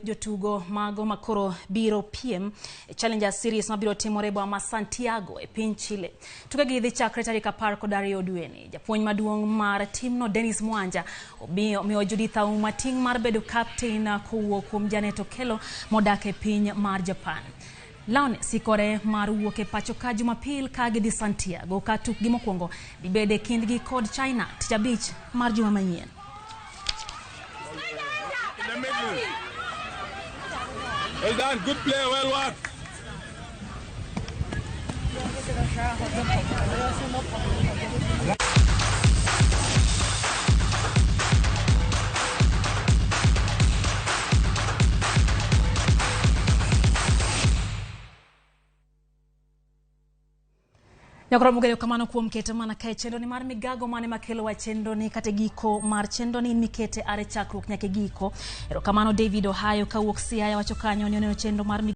Jotugo mago makoro biro piem e Challenger Series mabiro timore e boma ma Santiago e piny Chile. Tukegi dhi chakre tarik 12 dweni. Japuonj maduong' mar timno Dennis Mwanja omiyo Judith Auma ting' mar bedo captain kowuok kuom Janet Okello modak e piny mar Japan. Lioness ikore mar wuok e pacho ka Jumapil ka gidhi Santiago ka tukgi mokwongo dibed e kindgi kod China tich abich mar juma manyien. In the middle. Well done, good play, well worked. Nyakoro Mugeyo kamano kuom keto mana kae chenro ni mar migago mane makelo wa chenro ni kata giko mar chenro ni mikete are chakruok nyaka e giko. Erokamano David Ohayo kawuok Siaya wacho kanyo ni oneno chenro mar